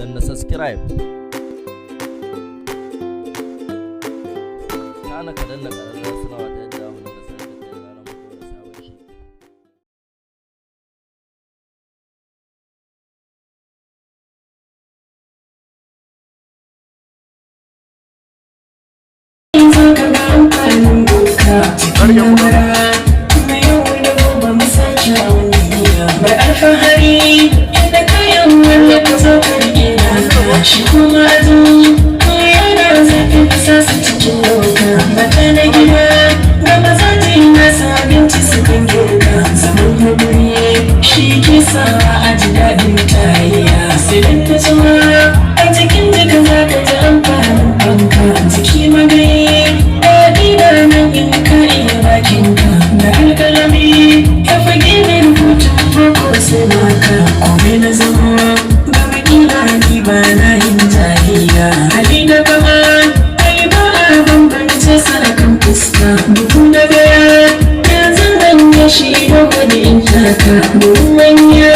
Danna subscribe. Kana ka danna ƙararrawar sanarwa ta yadda mu dinga sanar da kai da zarar mun ɗora sabon shiri. Alfahari da kayan wanda ka zo ka rike naka, shi kuma azu yana zafin sa su cikin doka. Mata na gida ga mazaje nasa abinci su kan girka, zaman haƙuri shi ke sa a ji daɗin tarayya. Sai dan nutsuwa a cikin jika za ka ji amfanin fanka, jiki magayi daɗi na nan in ka iya bakinka da alƙalami ya fage da rubutun boko, sai maka komai na zama gaba kila ni ba na yin jayayya. Hali da kama ai ba a bambance sarakan fuska, bugu da gaya yanzu nan ya shi ido wani in taka bugun manya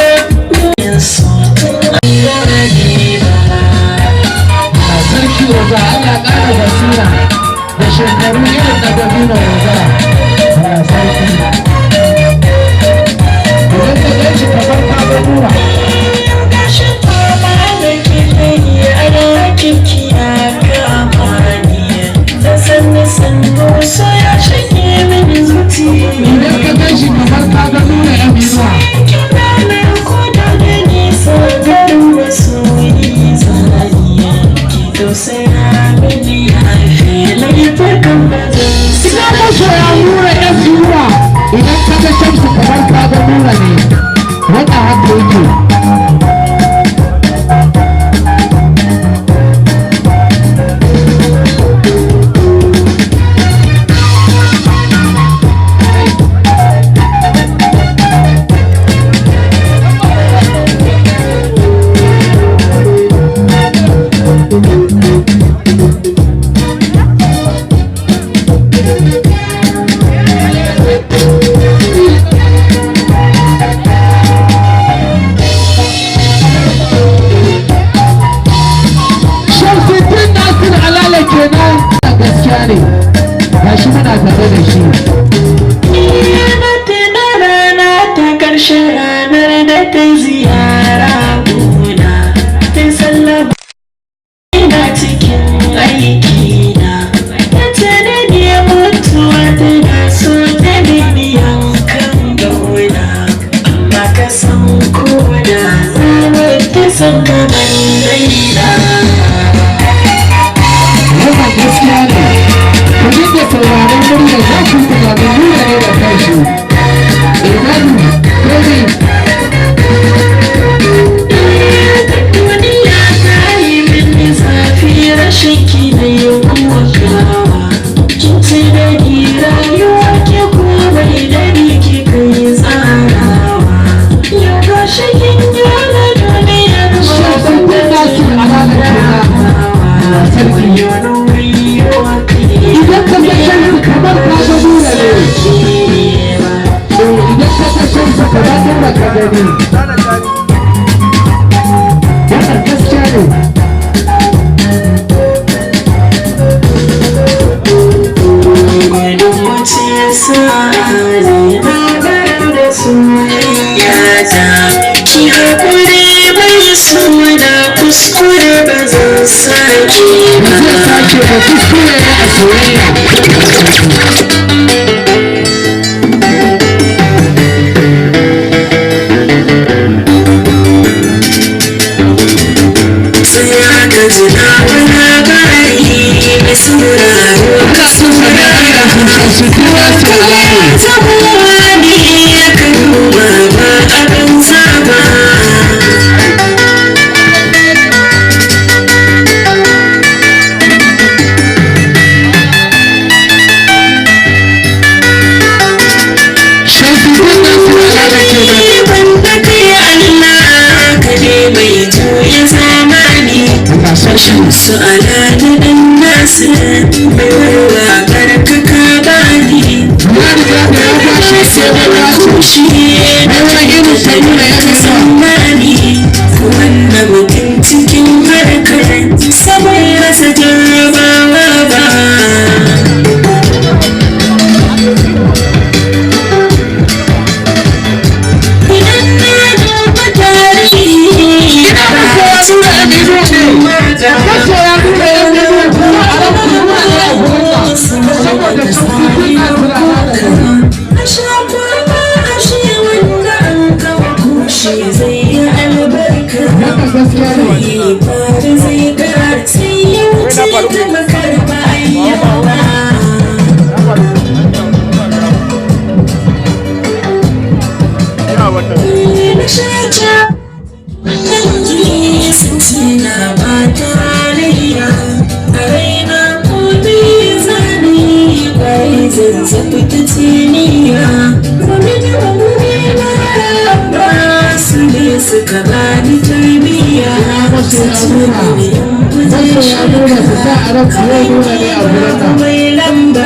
so tun Allah ne ba. Sarki Roza, Allah ƙara basira da shekaru irin na dabino. Roza, Allah sarki. Idan ka gan shi kamar ka ga nura. Gashin fama da ke tayi alhakin kiyaka mani da sannu sannu so ya shige mini zuciya. Idan ka gan shi kamar ka ga nura yan inuwa. Kina ko da da nisa garin masoyi zaniya, ki tausaya mini haife laifukan ba zan Ina masoya nura yan inuwa, idan ka ga Shamsu kamar ka ga nura ne. Wannan haka yake. Shamsuddin Nasir Alale kenan, gaskiya ne, gashi muna tare da shi. Na tuna rana ta ƙarshen ranar da ta ziyara gona, ta sallama ina cikin aikina, ta ce da ni mutuwa tana so ta nemi yankan gauna, amma ka san ko da zama ta san kamar raina. Wannan gaskiya ne. Ku dinga sauraron murya, za ku yi tunanin nura ne da kanshi. Idan baby. Duniya ta yi mini zafi, rashin ki da yau gawa. Kin ce da ni rayuwa ke komai da ni ki kai tsarawa. Yau gashi kin gyara duniyar ma. Shamsuddin Nasir Alale kenan. Allah sarki. Idan ka ga Shamsu kamar ka ga nura ne. Idan ka ga Shamsu kamar nura ka gani. Wannan gaskiya ne. Gudun wuce sa'ani na barar da soyayya ta, ki haƙuri mai suna, kuskure ba zan sake Ba ba. zai sake ba, kuskure ne a soyayya. Sai ka ji na wani gari mai sauraro ka saurara. Shamsuddin Nasir Alale. Sabuwa ne ka duba ba abin zaba. Shamsuddin Nasir Alale kenan. Banda kai Allah ka ne mai juya zamani. Allah sarki. Shamsu alani dan nasu mai warwa karkaka bani. Ya riga da ya bashi sai ya bashi. Kushi. Mai wani irin ta nuna ya fi tsammani wanda mutum cikin Tsaftace niyya domin wani ba su ne suka bani tarbiyya. Masoya Nura, masoya Nura su sa a ran su yau Nura ne a gurin nan. Mai lamba.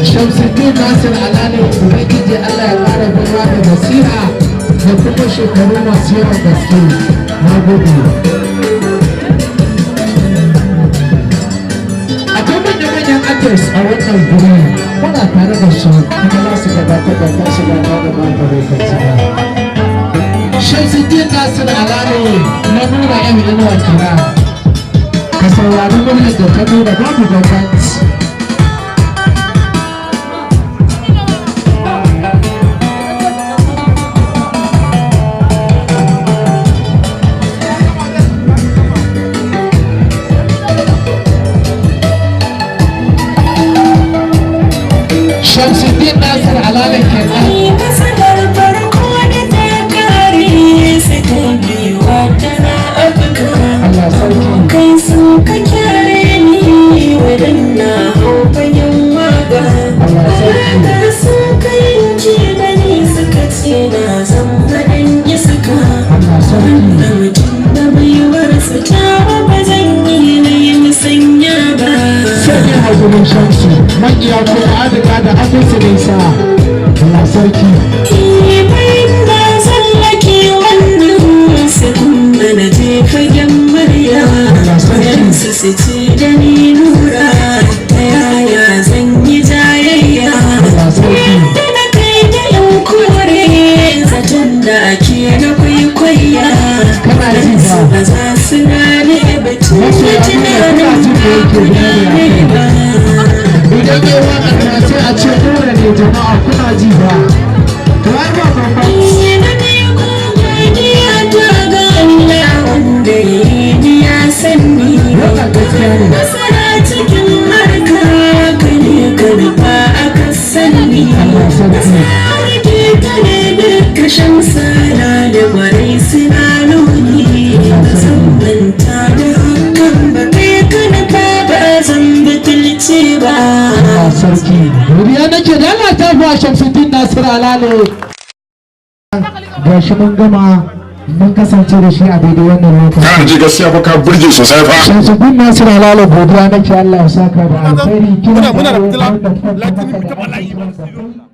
Shamsuddin Nasir Alale, Ubangiji Allah ya ƙara baiwa da basira da kuma shekaru masu yawan gaske. Na gode. Akwai manya-manyan artists a wannan guri, muna tare da su kuma za su gabatar da kansu ba tare da bata lokaci ba. Shamsuddin Nasir Alale na Nura M Inuwa kira. Ka saurari muryar da ta nuna babu bambanci. Shamsuddin Nasir Alale kenan. Matsalar farko da ta kare sai ta biyu wata na afka. Allah sarki. Kai sun ka kyare ni wadanna hau fagen waka. Allah sarki. Da sun ka yanke da ni suka ce na zama dan iska. Allah sarki. Da mutum da baiwarsa ta ba zan yi na yi musanya ba. Sai dai hakurin Shamsu, maƙiya kuma an riga da an musu nisa. Allah sarki. Bayan na tsallake wannan sai kuma na je fagen murya. Su su ce da ni Nura, ta yaya zan yi jayayya? Allah sarki. Da na kai da yan kore zaton da ake na kwaikwaya. Kana ji ba? Su ba za su gane ba tun da Masoya Nura, kuna tunanin jin da yake ba ku bayani a gane kai. ba. Idan yau waƙar na sai a ce Nura ne, jama'a kuna ji ba? To ai ba bambanci. Wannan gaskiya ne. Nasara cikin harka ka ne ka nufa aka sani. Allah sarki. Rike ta ne duka shamsana da kwarai suna nuni. Ba zan manta da hakan ba, kai ka nufa ba zan butulce ba. Allah sarki. Godiya nake da Allah ta fa Shamsuddin Nasir Alale. Gashi mun gama, mun kasance da shi a daidai wannan lokaci. Kana ji, gaskiya fa ka burge sosai fa. Shamsuddin Nasir Alale, godiya nake, Allah ya saka da alkhairi. Kira Muna da da fitila, wanda latin maka mu da taɓa layi ba. aiki.